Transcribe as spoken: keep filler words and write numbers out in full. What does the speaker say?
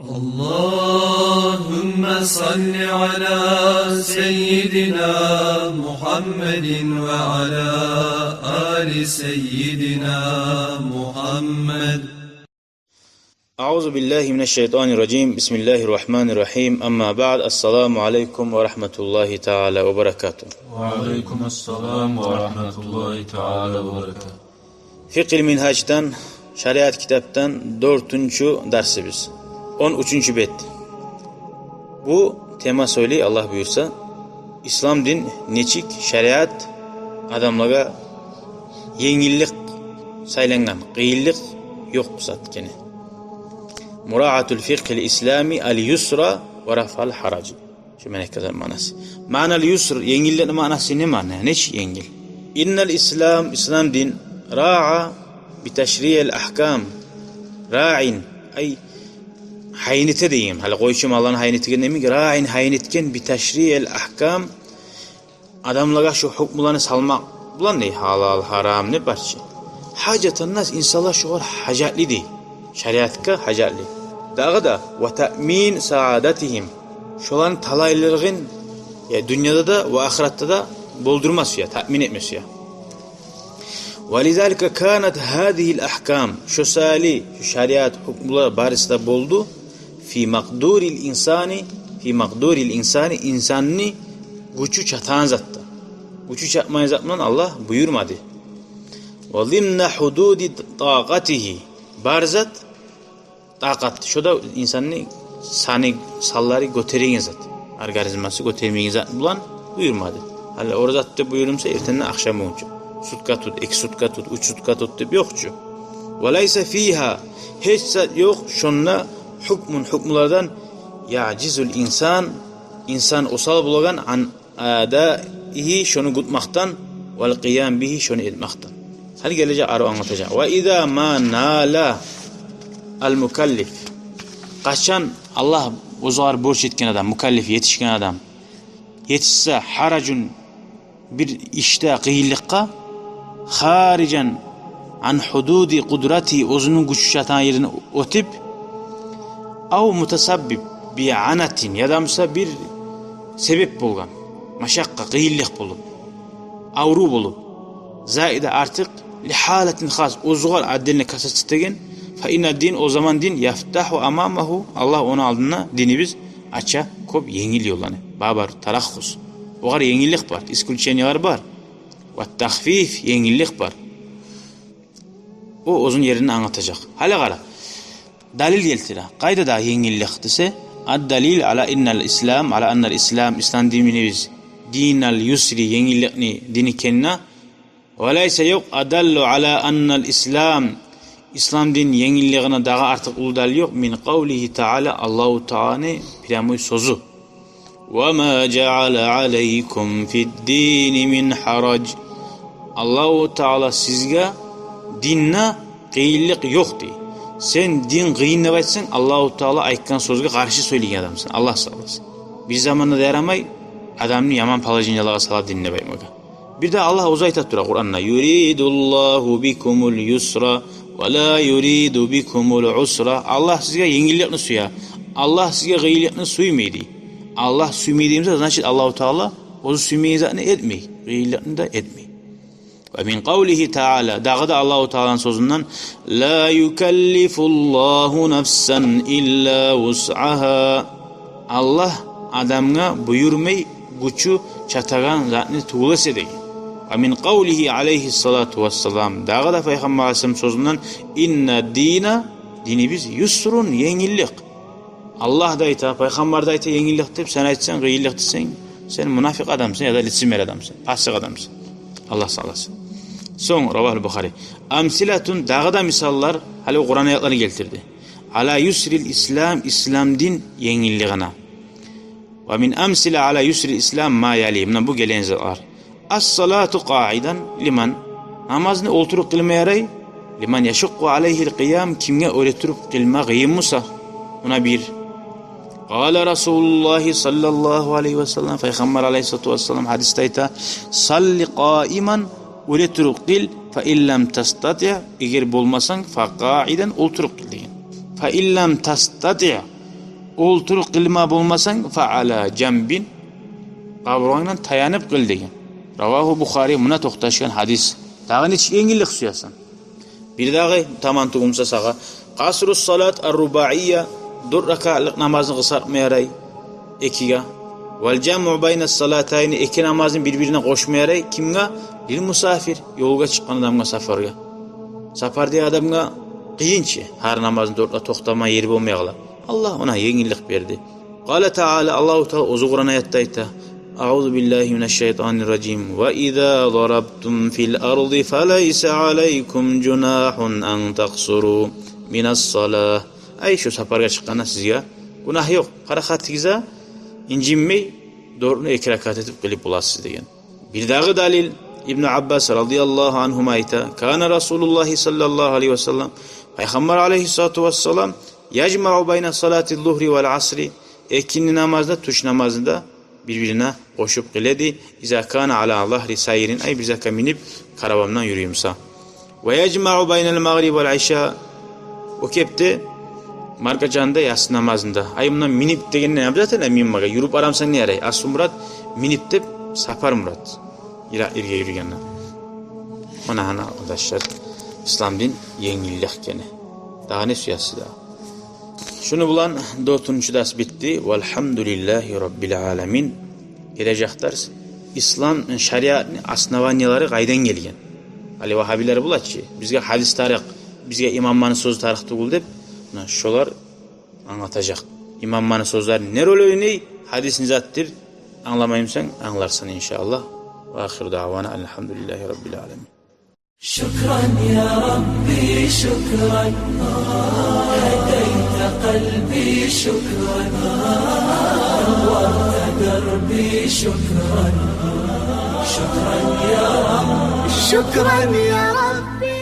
اللهم صل على سيدنا محمد وعلى آل سيدنا محمد. أعوذ بالله من الشيطان الرجيم. بسم الله الرحمن الرحيم. أما بعد. السلام عليكم ورحمة الله تعالى وبركاته. وعليكم السلام ورحمة الله تعالى وبركاته. Фикъгьил Мингьаждан, шариат китапдан дёртюнчю дарсыбыз. Он уьчюнчю бет. Бу тема сёйлей, Аллагь буюрса, ислам дин нечик, шариат адамлагъа енгиллик сайлангъан, къыйынлыкъ ёкъ зат экени. مراعاة الفقه الإسلامي اليسر ورفع الحرج. Шу мени айтгъан маънасы. معنى اليسر, енгилликни маънасы не маъна? Нечик енгил? إن الإسلام, ислам дин, راع بتشريع الأحكام. راع, ай, гьайын эте деген. Гьали къойчу малланы гьайын этеген демек, راع, гьайын этген, بتشريع الأحكام, адамлагъа шу гьукмуланы салмакъ булан дей, гьалал, гьарам деп барчы. حاجة الناس, инсанлар шогъар гьажатлы дей. Шариатгъа гьажатлы. Дагъы да, وتأمين سعادتهم, шоланы талайлылыгъын, я дюньяда да ва ахыратда да болдурма сюе, таъмин этме сюе. ولذلك كانت هذه الأحكام, шо саялы шо шариат гьукмулар барысы да болду, في مقدور الإنسان, في مقدور الإنسان, инсанны гючю чатагъан затда. Гючю чатмайгъан зат булан Аллагь буюрмады. وضمن حدود طاقته, бар зат, такъат, шо да инсанны саны, санлары гётереген зат, организмасы гётермейген зат булан буюрмады. Гьали ораза тут деп буюрмаса, эртенден ахшам болгъунча, сутка тут, эки сутка тут, уьч сутка тут деп ёкъ чу. وليس فيها, гьеч зат ёкъ шонда, حكم, гьукмулардан, يعجز الإنسان, инсан осал болагъан, عن أدائه, шону кютмекден, والقيام به, шону этмекден. Гьали гележек, арив англатажакъ. وإذا ما نال المكلف, къачан Аллагь оьзюне борч этген адам, мукаллиф, етишген адам, етишсе, حرج, бир ишде къыйынлыкъгъа, خارجا عن حدود قدرته, оьзюню гючю чатагъан ерин оьтюп, أو متسبب بعنة, яда буса бир себеп болгъан, مشقة, къыйынлыкъ болуп, аврув болуп, زائدة, артыкъ, لحالة خاصة, оьзюгер отдельно касаться этеген, فإن الدين, о заман дин, يفتح أمامه, Аллагь ону алдына, динибиз, ача кёп енгил ёлланы. باب الترخص. Огъар енгиллик бар, исключениялар бар. والتخفيف, енгиллик бар. О оьзюню еринде англатажакъ. Гьали къара. Далил гелтире. Къайда да енгиллик десе, الدليل على أن الإسلام, على أن الإسلام, ислам динибиз, دين اليسر, енгилликни дини экенине, وليس, ёкъ, أدل على أن الإسلام, ислам дин енгиллигине дагъы артыкъ уллу далил ёкъ, من قوله تعالى, Аллагьу Тааланы прямой сёзю. وما جعل عليكم في الدين من حرج. Аллагьу Таала сизге динде къыйынлыкъ ёкъ дей. Сен дин къыйын деп айтсанг, Аллагьу Таала айтгъан сёзге къаршы сёйлейген адамсан. Аллагь сакъласын. Бир заманда да ярамай адамны яман положениелагъа сала дин деп айтмагъа. Бир де Аллагь оьзю айта тура Къуранда: يريد الله بكم اليسر ولا يريد بكم العسر. Аллагь сизге енгилликни сюе. Аллагь сизге къыйынлыкъны сюймей дей. Аллагь сюймей дей буса, значит, Аллагьу Таала оьзю сюймейген затны этмей, къыйынлыкъны да этмей. ومن قوله تعالى, дагъы да Аллагьу Тааланы сёзюнден: لا يكلف الله نفسا إلا وسعها. Аллагь адамгъа буюрмай гючю чатагъан затны тюгюл эсе деген. ومن قوله عليه الصلاة والسلام, дагъы да Пайхаммар алайгьиссалам сёзюнден: إن الدين, динибиз, يسر, енгиллик. Аллагь да айта, Пайхаммар да айта енгиллик деп, сен айтсанг къыйынлыкъ десенг, сен мунафикъ адамсан яда лицемер адамсан, пасыкъ адамсан. Аллагь сакъласын. Сонг, رواه البخاري. أمثلة, дагъы да мисаллар, гьали о Къуран аятланы гелтирди. على يسر الإسلام, ислам дин енгиллигине. ومن أمثلة على يسر الإسلام ما يلي. Муна бу гелеген затлар. الصلاة قاعدا لمن. Намазны олтуруп къылма ярай. لمن يشق عليه القيام, кимге оьре туруп къылма къыйын буса. Муна бир. قال رسول الله صلى الله عليه وسلم, Пайхаммар алайгьиссалату вассалам гьадисде айта: صل قائما, оьре туруп къыл, فإن لم تستطع, эгер болмасанг, فقاعدا, олтуруп къыл деген. فإن لم تستطع, Олтуруп къылма болмасанг, фа ала жанбин, къабургъангдан таянып къыл деген. Равагьу Бухари, муна токъташгъан гьадис. Дагъы нечик енгиллик сюесен? Бирдагъы таман тюгюл буса сагъа. Къасру салат ар-рубаия, дёрт ракатлыкъ намазны къысгъартма ярай экиге. Вал жамъу байна салатайни, эки намазны бир-бирине къошма ярай. Кимге? Лил мусафир, ёлгъа чыкъгъан адамгъа, сапаргъа. Сапардагъы адамгъа къыйын чы, гьар намазны дёртле токътама ери болмай къала. Аллагь огъар енгиллик берди. Къала таала, Аллагьу таала оьзю Къуран аятда айта: «Аузу биллагьи минаш шайтанир ражим. Ва иза зарабтум фил арзи фалайса алайкум жунагьун ан такъсуру минас салагь». Ай, шо сапаргъа чыкъгъанда сизге гюнагь ёкъ, парахатыгъызгъа инжинмей, дёртню эки ракат этип къылып боласыз деген. Бирдагъы далил, Ибну Аббас разияллагьу ангьума айта: «Кана Расулуллагьи саллаллагьу алайгьи ва саллам, Пайхаммар алайгьиссалату вассалам, яжмаъу байна салати зугьри вал асри, экинни намазны да, тюш намазны да бир-бирине къошуп къыла эди, иза кана ала загьри сайрин, ай, бир затгъа минип, каравандан юрюй буса. Ва яжмаъу байнал магъриби вал иша, о кепде маркачаны да, яссы намазны да». Ай, мундан минип дегенде не обязательно минмеге, юрюп барамсан, не ярай? Аслу мурат минип деп, сапар мурат. Йыракъ ерге юрюйгенде. Муна гьана, къардашлар, ислам дин енгиллик гене. Дагъы не сюесиз дагъы? Шуну булан дёртюнчю дарс битди. Валгьамдулиллагьи раббил аламин. Гележек дарс: ислам шариатны основаниялары къайдан гелген? Гьали вагьабилер бола чы, бизге гьадис тарыкъ, бизге имамланы сёзю тарыкъ тюгюл деп. Муна шолар англатажакъ. Имамланы сёзлери не роль ойнай, гьадис не затдыр, англамаймысан, англарсан, иншааллагь. Ва ахиру даъвана алгьамдулиллагьи раббил аламин. شكرا يا ربي، شكرا. هديت قلبي، شكرا. نورت دربي، شكرا. شكرا يا رب، شكرا يا ربي.